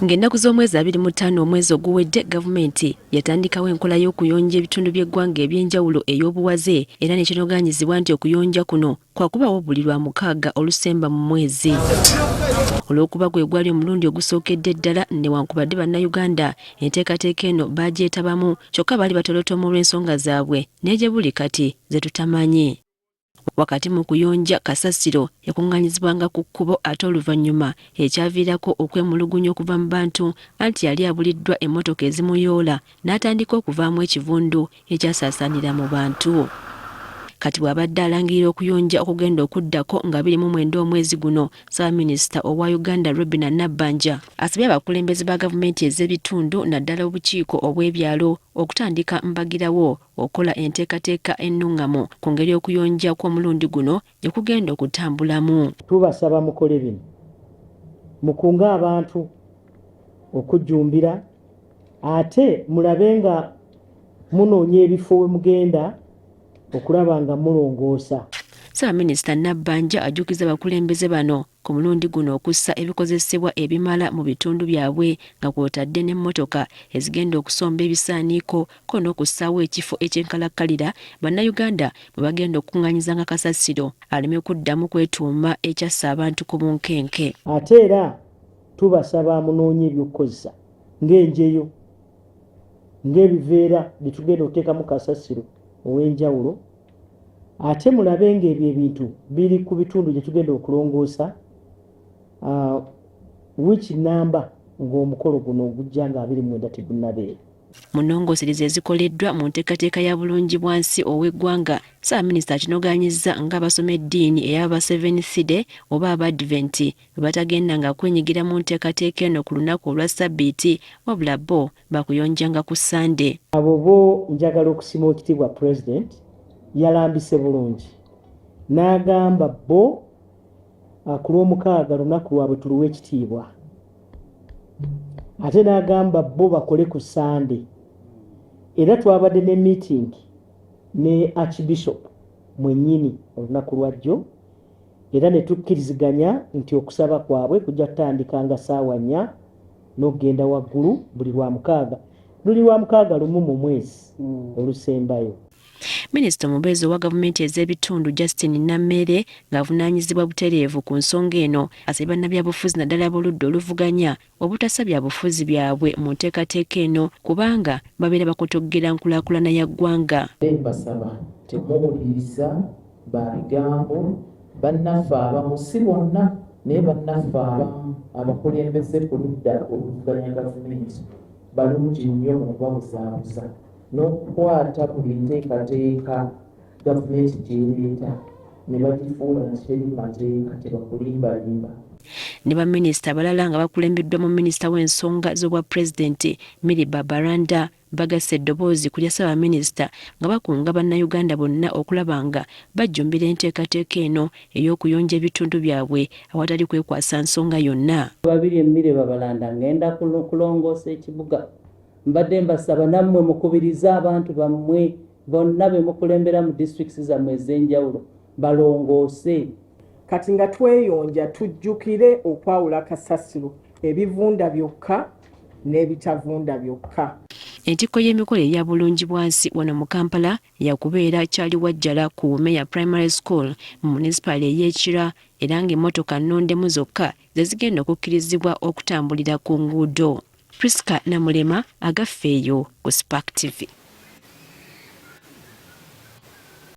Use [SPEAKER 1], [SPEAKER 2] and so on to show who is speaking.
[SPEAKER 1] Ng'ennaku z'omwezi 25 omwezi oguwedde, gavumenti yatandikawo enkola y'okuyonja ebitundu by'eggwanga eby'enjawulo ey'obuwaze, era ne kinogaanyizibwa nti okuyonja kuno kwakubawo buli Lwamukaaga olusemba mu mwezi. Olw'okuba gwe gwali omulundi ogusookedde ddala, newankubadde Bannayuganda enteekateeka eno baagyetabamu, kyokka baali batolotooma olw'ensonga zaabwe ne gye buli kati ze tutamanyi. Wakati mu kuyonja, kasasiro yakuŋŋaanyizibwanga ku kkubo ate oluvannyuma ekyaviirako okwemulugunya okuva mu bantu anti yali abuliddwa emmotoka ezimuyoola n'atandika okuvaamu ekivundu ekyasaasaanira mu bantu. Kati bw'abadde alangirira okuyonja okugenda okuddako nga 29 omwezi guno, Ssaabaminisita owa Uganda Robinah Nabbanja asabye abakulembeze ba gavumenti ez'ebitundu naddala obukiiko obw'ebyalo okutandika mbagirawo okukola enteekateeka ennungamu ku ngeri okuyonja kw'omulundi guno gye kugenda okutambulamu.
[SPEAKER 2] Tubasaba mukole bino, mukunge abantu okujjumbira ate mulabe nga munoonya ebifo we mugenda okulaba nga mulongoosa.
[SPEAKER 1] Ssaabaminisita Nabbanja ajjukiza abakulembeze bano ku mulundi guno okussa ebikozesebwa ebimala mu bitundu byabwe nga kw'otadde n'emmotoka ezigenda okusomba ebisaaniiko ko n'okussaawo ekifo eky'enkalakkalira Bannayuganda mwe bagenda okukung'aanyizanga kasasiro aleme kuddamu kwetuuma ekyassa abantu ku bunkenke.
[SPEAKER 2] Ate era tubasaba munoonye eby'okukozesa ng'enjeyo, ng'ebiveera bye tugenda okuteekamu kasasiro ow'enjawulo ate mulabe ng'ebyo ebintu biri ku bitundu gye tugenda okulongoosa wiiki nnamba ng'omukolo guno ogujja nga 29 tegunnabeera.
[SPEAKER 1] Mu nnongoosereza ezikoleddwa mu nteekateeka ya Bulungibwansi ow'eggwanga, Ssaabaminisita akinogaanyizza ng'abasoma eddiini ey'aba Seventh Day oba Abadventi bwe batagendanga kwenyigira mu nteekateeka eno ku lunaku olwa ssabbiiti wabula bo bakuyonjanga ku Ssande.
[SPEAKER 2] Abo bo njagala okusima Owekitiibwa President yalambise bulungi n'agamba bo ku Lwomukaaga lunaku lwabwe tuluwe ekitiibwa ate n'agamba bo bakole ku Ssande era twabadde ne meeting ne Archbishop mwennyini olunaku lwajjo era ne tukkiriziganya nti okusaba kwabwe kujja kutandikanga ssaawa 4 n'okugenda waggulu buli Lwamukaaga. Luli Lwamukaaga lumu mu mwezi olusembayo.
[SPEAKER 1] Minisita omubeezi owa gavumenti ez'ebitundu Justine Nammere ng'avunaanyizibwa butereevu ku nsonga eno asabye bannabyabufuzi naddala ab'oludda oluvuganya obutassa byabufuzi byabwe mu nteekateeka eno kubanga babeera bakotoggera nkulaakulana ya ggwanga.
[SPEAKER 3] Mbasaba temuwuliriza ba bigambo bannaffe abamu, si bonna naye bannaffe abamu abakulembeze ku ludda oluvuganya gavumenti balungi nnyo mu kubabuzaabuza n'okukwata buli nteekateeka gavumenti gy'ereeta ne bagifuula nti teri mu mateeka, tebakulimbalimba.
[SPEAKER 1] Ne baminisita abalala nga bakulembeddwamu minisita w'ensonga z'obwapulezidenti Milly Babalanda bagasse eddoboozi ku lya Ssaabaminisita nga bakunga Bannayuganda bonna okulaba nga bajjumbira enteekateeka eno ey'okuyonja ebitundu byabwe awatali kwekwasa nsonga yonna.
[SPEAKER 4] Babirye Milly Babalanda ngenda kulongoosa ekibuga. Mbadde mbasaba nammwe mukubirize abantu bammwe bonna be mukulembera mu disitulikiti zammwe ez'enjawulo balongoose.
[SPEAKER 5] Kati nga tweyonja tujjukire okwawula kasasiro, ebivunda byokka n'ebitavunda byokka.
[SPEAKER 1] Entikko y'emikolo eya Bulungibwansi wano mu Kampala yakubeera Kyaliwajjala ku Wumeya Primary School mu munisipaali ey'e Kira era ng'emmotoka nnondemu zokka ze zigenda okukkirizibwa okutambulira ku nguudo. Prisca Namulema, Agaffe eyo ku Spark TV.